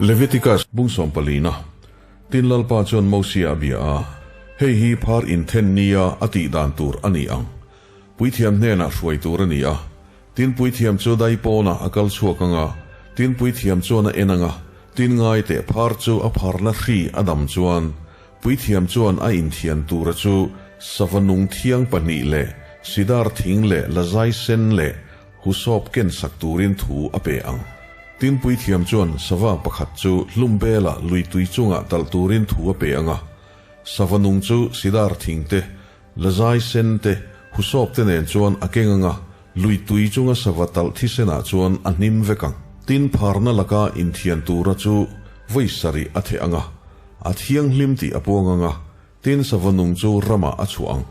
Leviticus bung sawmpalina, Tin Lalpa chuan Mosia a bia a, Hei hi phar inthen nia a tih dan tur a ni ang. Puithiam hnenah hruai tur a ni a. Tin puithiam chu dai pawnah a kal chhuak ang a, tin puithiam chuan a en ang a, tin ngai teh phar chu a pharna hri a dam chuan, puithiam chuan a inthian tura chu sava nung thiang pahnih leh sidar thing leh lazai sen leh husawp ken sak turin thu a pe ang. Tin puithiam chuan sava pakhat chu hlum bela lui tui chungah talh turin thu a pe ang a, sava nung chu sidar thing te, Lazai sen te, husawp te nen chuan a keng anga, lui tui chunga sava talh thisenah chuan a hnim vek ang. Tin, pharna laka inthian tura chu vawi sarih a theh anga, a thianghlim tih a puang anga, tin sava nung chu ramah a chhuah ang.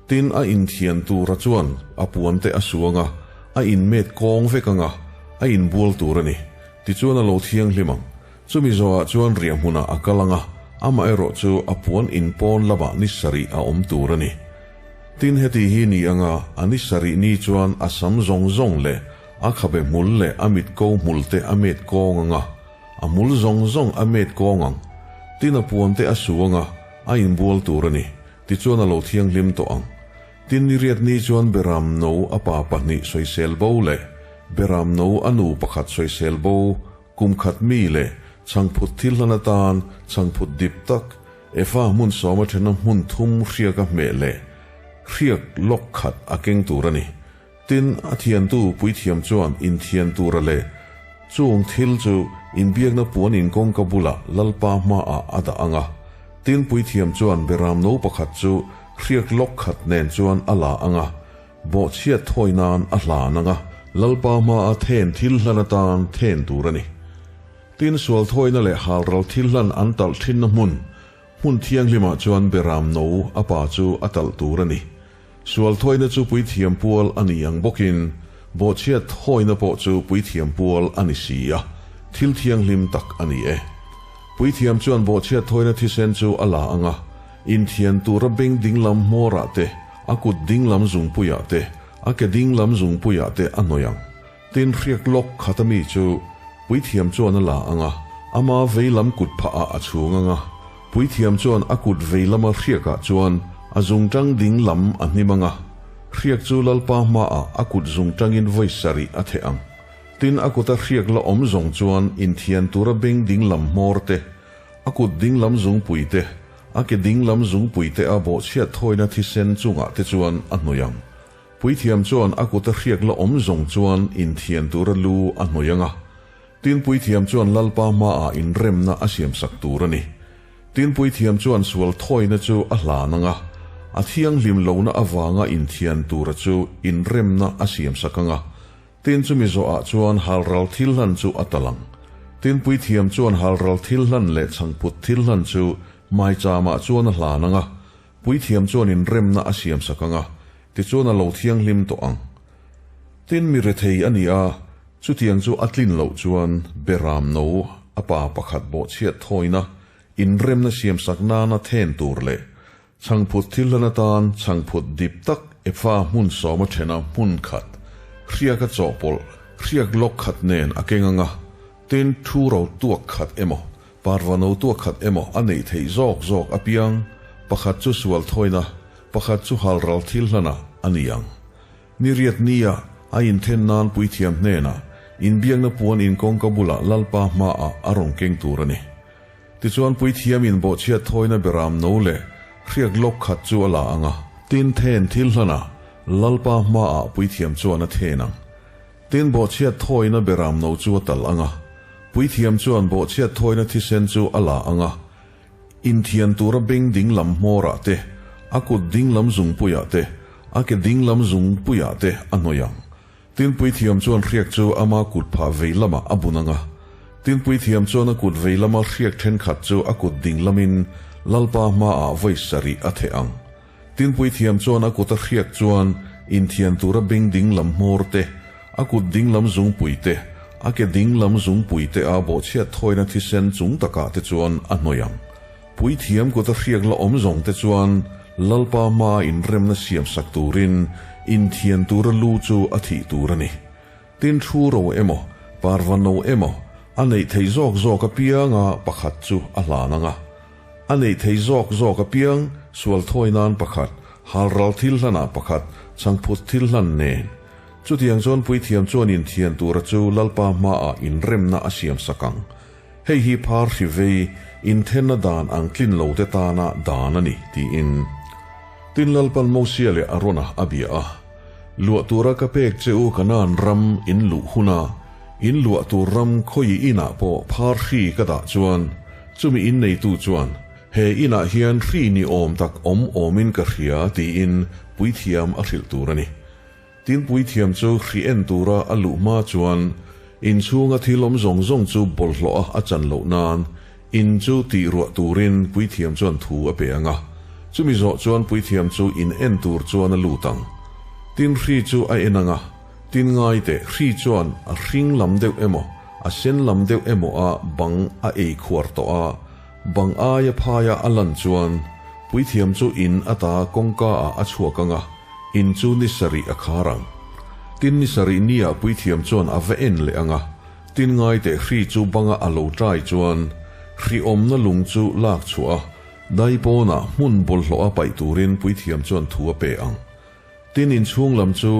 Tin, a inthian tura chuan a puan te a su anga, a inmet kawng vek anga, a inbual tur a ni. Tichuan a lo thianghlim ang. Chumi zawhah chuan riahhmunah a kal ang a, amaherawh chu a puan in pawn lamah ni sarih a awm tur a ni. Tin, heti hi ni anga a ni sarih ni chuan a sam zawng zawng leh a khabe hmul leh a mit ko hmul te a met kawng ang a, a hmul zawng zawng a met kawng ang. Tin, a puan te a su ang a, a inbual tur a ni. Tichuan a lo thianghlim tawh ang. Tin, ni riat ni chuan Beram no a pa pahnih sawisel bo leh Beram no a nu pakhat sawisel bo Kum khat mi leh chhangphut thil hlan atan chhangphut dip tak Efa hmun sawma thena hmun thum hriak a hmeh leh hriak lawk khat a keng tur a ni. Tin, a thiantu puithiam chuan inthian tura leh chung thil chu inbiakna puan in kawngka bulah Lalpa hmaah a dah ang a. Tin, puithiam chuan beram no pakhat chu hriak lawk khat nen chuan a la ang a. Bawhchhiat thawi nan a hlan ang a, Lalpa hmaa then thil hlan atan then tur a ni. Tin, sual thawina leh halral thil hlan an talh thinna hmun, hmun thianghlimah chuan Beram no a pa chu a talh tur a ni. Sual thawina chu puithiam pual a ni ang bawkin, bawhchhiat thawina pawh chu puithiam pual a ni si a, thil thianghlim tak a ni e. Puithiam chuan bawhchhiat thawina thisen chu a la ang a, inthian tura beng dinglam hmawrah te, A kut dinglam zungpuiah te, a ke dinglam zungpuiah te a hnawih ang. Tin, hriak lawk khat ami chu puithiam chuan a la ang a, ama veilam kut phahah a chhung ang a. Puithiam chuan a kut veilama hriakah chuan a zungtang dinglam a hnim ang a, hriak chu Lalpa hmaah a kut zungtangin vawi sarih a theh ang. Tin, a kuta hriak la awm zawng chuan inthian tura beng dinglam hmawr te, a kut dinglam zungpui te, A ke dinglam zungpui te a bawhchhiat thawina thisen chungah te chuan a hnawih ang. Puithiam chuan a kut a hriak la awm zawng chuan inthian tura lu a hnawih ang a. Tin puithiam chuan Lalpa hmaah inremna a siamsak tur a ni. Tin puithiam chuan sual thawina chu a hlan ang a, a thianghlim lohna avanga inthian tura chu inremna a siamsak ang a. Tin chumi zawhah chuan halral thil hlan chu a tal ang. Tin puithiam chuan halral thil hlan leh chhangphut thil hlan chu maichamah chuan a hlan ang a, puithiam chuan inremna a siamsak ang a, tichuan a lo thianghlim tawh ang. Tin mi rethei a ni a, chutiang chu a tlin loh chuan beram no a pa pakhat bawhchhiat thawina inremna siamsak nana then tur leh Chhangphut thil hlan atan chhangphut dip tak efa hmun sawma thena hmun khat, hriaka chawhpawlh, hriak lawk khat nen a keng ang a, tin thu ro tuak khat emaw, parva no tuak khat emaw a neih theih zawk zawk apiang, pakhat chu sual thawina, pakhat chu halral thil hlanah a ni ang. Ni riat nia a inthen nan puithiam hnenah inbiakna puan inkawngka bulah Lalpa hmaah a rawn keng tur a ni. Tichuan puithiamin bawhchhiat thawina beram no leh hriak lawk khat chu a la ang a. Tin then thil hlanah Lalpa hmaah puithiam chuan a then ang. Tin bawhchhiat thawina beram no chu a tal ang a. Puithiam chuan bawhchhiat thawina thisen chu a la ang a. Inthian tura beng dinglam hmawrah te, a kut dinglam zungpuiah te, a ke dinglam zungpuiah te a hnawih ang. Tin puithiam chuan hriak chu ama kut phah vei lamah a bun ang a. Tin puithiam chuan a kut vei lama hriak thenkhat chu a kut ding lamin Lalpa hmaah vawi sarih a theh ang. Tin puithiam chuan a kuta hriak chuan inthian tura beng ding lam hmawr te, a kut ding lam zungpui te, a ke ding lam zungpui te a bawhchhiat thawina thisen chung takah te chuan a hnawih ang. Puithiam kuta hriak la awm zawng te chuan Lalpa hmaa inremna siamsak turin inthian tura lu chu a thih tur a ni. Tin thu ro emaw, parva no emaw, A neih theih zawk zawk apianga pakhat chu a hlan ang a. A neih theih zawk zawk apiang sual thawi nan pakhat, halral thil hlanah pakhat, chhangphut thil hlan nen. Chutiang chuan puithiam chuan inthian tura chu Lalpa hmaah inremna a siam sak ang. Hei hi phar hri vei inthenna dan ang tlin lo te tana dan a ni, tiin. Tin Lalpan Mosia leh Arona a bia a, Luah tura ka pek che u Kanaan ram in luh huna in luah tur ram khawi inah pawh phar hri ka dah chuan chumi inneitu chuan he inah hian hri ni awm tak awm awmin ka hria tiin puithiam a hrilh tur a ni. Tin puithiam chu hri en tura a luh hma chuan inchhunga thil awm zawng zawng chu bawlhhlawh a a chan loh nan In chu tih ruah turin puithiam chuan thu a pe ang a, chumi zawh chuan puithiam chu in en tur chuan a lut ang. Tin hri chu a en ang a, tin ngai teh hri chuan a hring lam deuh emaw, a sen lam deuh emaw a bang a ei khuar tawh a, bang aia phaia a lan chuan puithiam chu in ata kawngka ah a chhuak ang a, in chu ni sarih a khar ang. Tin ni sarih ni ah puithiam chuan a va en leh ang a, Tin ngai teh hri chu banga a lo ṭai chuan hri awmna lung chu lak chhuah a, dai pawnah hmun bawlhhlawh a paih turin puithiam chuan thu a pe ang. Tin inchhung lam chu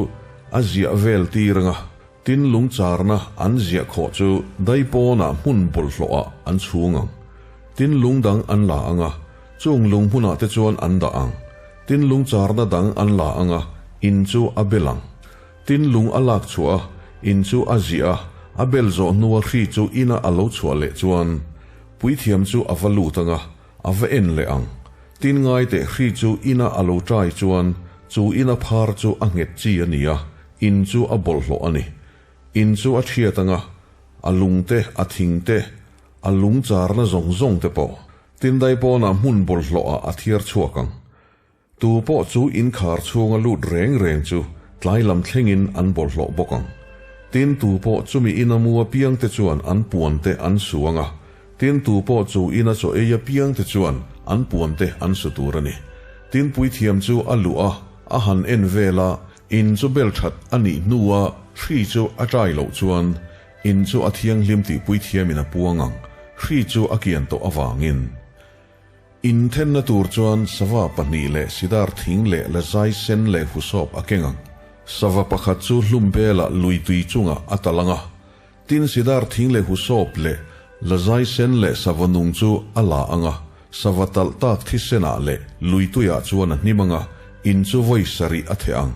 a ziah vel tir ang a, tin lung charna an ziah khawh chu dai pawnah hmun bawlhhlawh ah an chhung ang. Tin lung dang an la ang a, chung lung hmunah te chuan an dah ang. Tin lung charna dang an la ang a, in chu a bel ang. Tin lung a lak chhuah a, in chu a ziah a, a bel zawh hnua hri chu ina a lo chhuah leh chuan puithiam chu a va lut ang a, a va en leh ang. Tin ngai teh hri chu ina a lo ṭai chuan chu ina phar chu a nghet chi a ni a, in chu a bawlhhlawh a ni. In chu a ṭhiat ang a, a lung te, a thing te, a lung charna zawng zawng te pawh. Tin daipawnah hmun bawlhhlawhah a thiar chhuak ang. Tu pawh chu inkhar chhunga lut reng reng chu tlai lam thlengin an bawlhhlawh bawk ang. Tin, tu pawh chumi ina mu apiangte chuan an puante an su ang a, tin, tu pawh chu ina chaw ei apiangte chuan an puante an su tur a ni. Tin, puithiam chu a luh a, a han en vel a, in chu bel that a nih hnua hri chu a ṭai loh chuan in chu a thianghlim tih puithiamin a puang ang, hri chu a kian tawh avangin. Inthenna tur chuan sava pahnih leh sidar thing leh lazai sen leh husawp a keng ang. Sava pakhat chu hlum belah lui tui chungah a tal ang a, tin sidar thing leh husawp leh lazai sen leh sava nung chu a la ang a, sava talh tak thisenah leh lui tuiah chuan a hnim ang a, in chu vawi sarih a theh ang.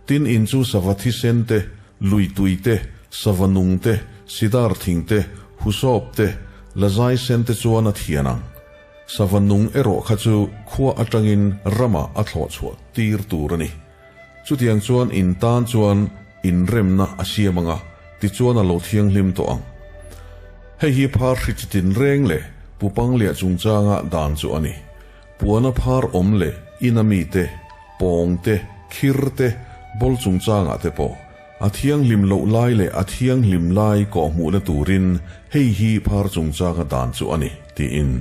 Tin in chu sava thisen te, lui tui te, sava nung te, sidar thing te, husawp te, lazai sen te chuan a thian ang. Sava nung erawh kha chu khua atangin ramah a thlawh chhuah tir tur a ni. Chutiang chuan in tan chuan inremna a siam ang a, tichuan a lo thianghlim tawh ang. Hei hi phar hri chi tinreng leh Pupangliah chungchanga dan chu a ni. Puana phar awm leh ina mite, pawng te, khir te, bawl chungchangah te pawh a thianghlim loh lai leh a thianghlim lai kawhhmuhna turin hei hi phar chungchanga dan chu a ni, tiin.